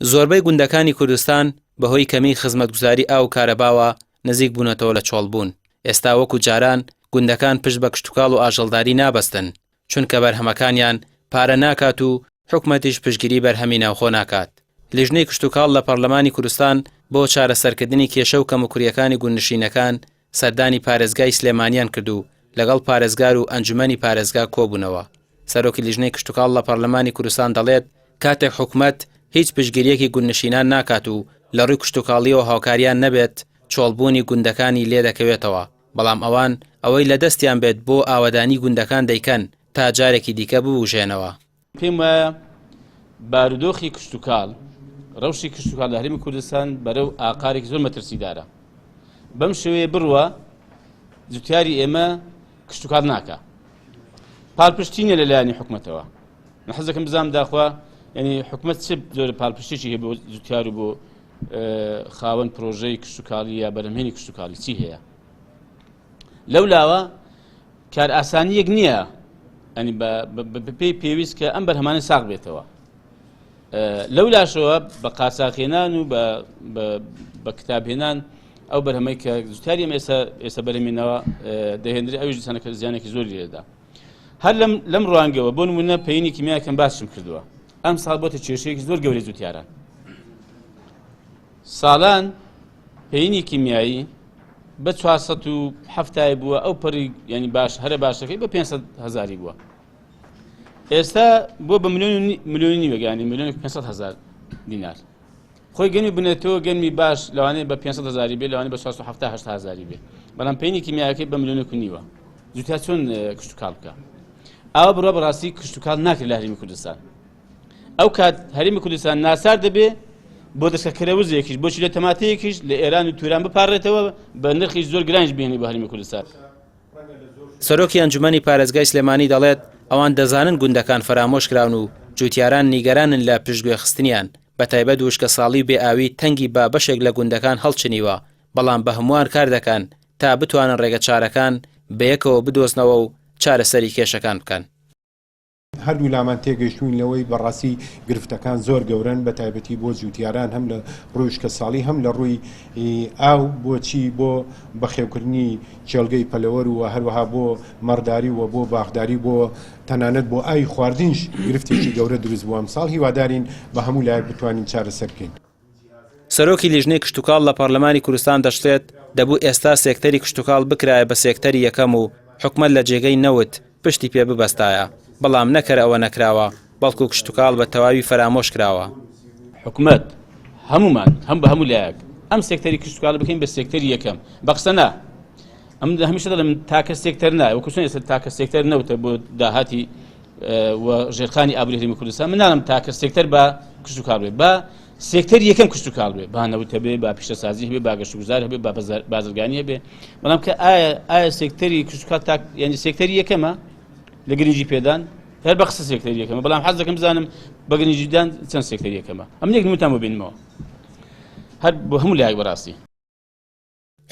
زۆربەی گوندەکانی کوردستان بەهۆی کەمیی خزمەتگوزاری ئاو و کارەباوە نزیک بوونەتەوە لە چۆڵبوون، ئێستا وەکو جاران گوندەکان پشت بە کشتوکاڵ و ئاژەڵداری نابەستن، چونکە بەرهەمەکانیان پارە ناکات و حکومەتیش پشتگیری بەرهەمی ناوخۆ ناکات. لیژنەی کشتوکاڵ لە پەڕلەمانی کوردستان بۆ چارەسەرکردنی کێشە و کەموکورییەکانی گوندنشینەکان سەردانی پارێزگای سلێمانیان کرد و لەگەڵ پارێزگار و ئەنجومەنی پارێزگا کۆبوونەوە. سەرۆکی لیژنەی کشتوکاڵ لە پەڕلەمانی کوردستان دەڵێت، کاتێک حکومەت هیچ پشتگیرییەکی گوندنشینان ناکات و لە ڕووی کشتوکاڵییەوە هاوکاریان نەبێت، چۆڵبوونی گوندەکانی لێدەکەوێتەوە، بەڵام ئەوان ئەوەی لە دەستیان بێت بۆ ئاوەدانی گوندەکان دەیکەن تا جارێکی دیکە ببوژێنەوە. پێم وایە بارودۆخی کشتوکاڵ، ڕەوشی کشتوکاڵ لە هەرێمی کوردستان بەرەو ئاقارێکی زۆر مەترسیدارە. بەم شێوەیە بڕوا جوتیاری ئێمە کشتوکاڵ ناکا. پاڵپشتی نیە لە لایەنی حکومەتەوە. من حەز دەکەم بزانم داخوا یعنی حکومەت چ جۆرە پاڵپشتێکی هەیە بۆ جوتیار و بۆ خاوەن پرۆژەی کشتوکاڵی یا بەرهەمهێنی کشتوکاڵی چی هەیە. لەو لاوە کار ئاسانیەک نییە ئەنی بەپێی پێویست کە ئەم بەرهەمانە ساغ بێتەوە لەو لاشەوە بە قاچاخێنان و بە کتابهێنان ئەو بەرهەمەی کە جوتیاری ئەم ئێستا ئێستا بەرهەمێنەوە دەهێنرێ ئەویش دیسانەکە زیانێکی زۆری لێدا هەر لەم لەم ڕوانگەوە بۆ نمونە پەینی کیمیاکەم باسم کردووە ئەم ساڵ بۆتە کێشەیەکی زۆر گەورەی جوتیاران ساڵان پەینی کیمیایی بە 470 بووە ئەو پەری ینی باش هەرە باشەکەی بە 500 هزاری بووە ئێستا بۆ بە ملیۆن ملیۆنی نیوەگانی ملیۆن 500 هزار دینار خۆی گەنمی بنێتەوە گەنمی باش لەوانەیە بە 500 هزاری بێ لەوانەیە بە 470 هزاری بێ بەڵام پەینی کیمیاکەی بە ملیۆنێک و نیوە جوتیا چۆن کشتوکاڵ بکە ئاوا بڕوا بەڕاستی کشتوکاڵ ناکرێت لە هەرێمی کوردستان ئەو کات هەرێمی کوردستان ناچار دەبێ بۆ دەسکە کەرەوزێکیش بۆ چیلە تەماتەیەکیش لە ئێران و توران بپارڕێتەوە بە نرخی زۆر گرانیش بهێنێ بۆ هەرێمی کوردستان. سەرۆکی ئەنجومەنی پارێزگای سلێمانی دەڵێت، ئەوان دەزانن گوندەکان فەرامۆشکراون و جوتیاران نیگەرانن لە پشتگوێخستنیان، بەتایبەت وشکەساڵی و بێ ئاوی تەنگی بە بەشێک لە گوندەکان هەڵچنیوە، بەڵام بە هەمووان کار دەکەن تا بتوانن ڕێگەچارەکان بەیەکەوە بدۆزنەوە و چارەسەری کێشەکان بکەن. هەردوو لامان تێگەیشتووین لەوەی بەڕاستی گرفتەکان زۆر گەورەن بە تایبەتی بۆ جووتیاران هەم لە ڕووی وشکەساڵی هەم لە ڕووی ئاو بۆچی بۆ بەخێوکردنی کێڵگەی پەلەوەر و هەروەها بۆ مەڕداری و بۆ باخداری بۆ تەنانەت بۆ ئاوی خواردنیش گرفتێکی گەورە دروست بووە ئەمساڵ هیوادارین بە هەموو لایەک بتوانین چارەسەر بکەین. سەرۆکی لیژنەی کشتوکاڵ لە پەڕلەمانی کوردستان دەشڵێت، دەبوو ئێستا سێکتەری کشتوکاڵ بکرایە بە سێکتەری یەکەم و حکومەت لە جێگەی نەوت پشتی پێ ببەستایە، بەڵام نەک هەر ئەوە نەکراوە، بەڵکو کشتوکاڵ بە تەواوی فەرامۆش کراوە. حکومەت، هەموومان، هەم بە هەموو لایەک ئەم سێکتەری کشتوکاڵە بکەین بە سێکتەری یەکەم، بە قسە نا، ئەم هەمیشە دەڵێم تاکە سێکتەر نا، وەکو چۆن ئێستا تاکە سێکتەر نەوتە بۆ داهاتی و ژێرخانی ئابووری هەرێمی کوردستان من ناڵێم تاکە سێکتەر بە کشتوکاڵ بێ با سێکتەر یەکەم کشتوکاڵ بێ با نەوت هەبێ با پیشەسازی هەبێ با گەشتوگوزار هەبێ با بازرگانی هەبێ بەڵام کە ئایا ئایا سێکتەری کشتوکاڵ تاک یعنی سێکتەری یەکەمە لە گرنگی پێدان هەر بە قسە سێکتەری یەکەمە بەڵام حەز دەکەم بزانم بە گرنگیدان چەند سێکتەری یەکەمە ئەم یەک نموتان بۆ بینمەوە هەر بۆ هەموو لایەک بەڕاستی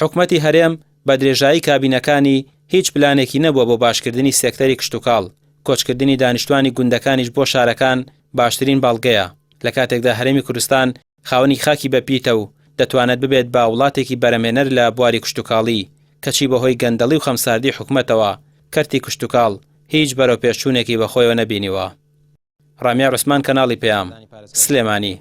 حکومەتی هەرێم بە درێژایی کابینەکانی هیچ پلانێکی نەبووە بۆ باشکردنی سێکتەری کشتوکاڵ، کۆچکردنی دانیشتوانی گوندەکانیش بۆ شارەکان باشترین بەڵگەیە، لە کاتێکدا هەرێمی کوردستان خاوەنی خاکی بەپیتە و دەتوانێت ببێت بە وڵاتێکی بەرەمێنەر لە بواری کشتوکاڵی، کەچی بەهۆی گەندەڵی و خەمساردی حکومەتەوە کەرتی کشتوکاڵ هیچ بەرەوپێشچوونێکی بەخۆیەوە نەبینیوە. ڕامیار عوسمان کەناڵی پەیام، سلێمانی.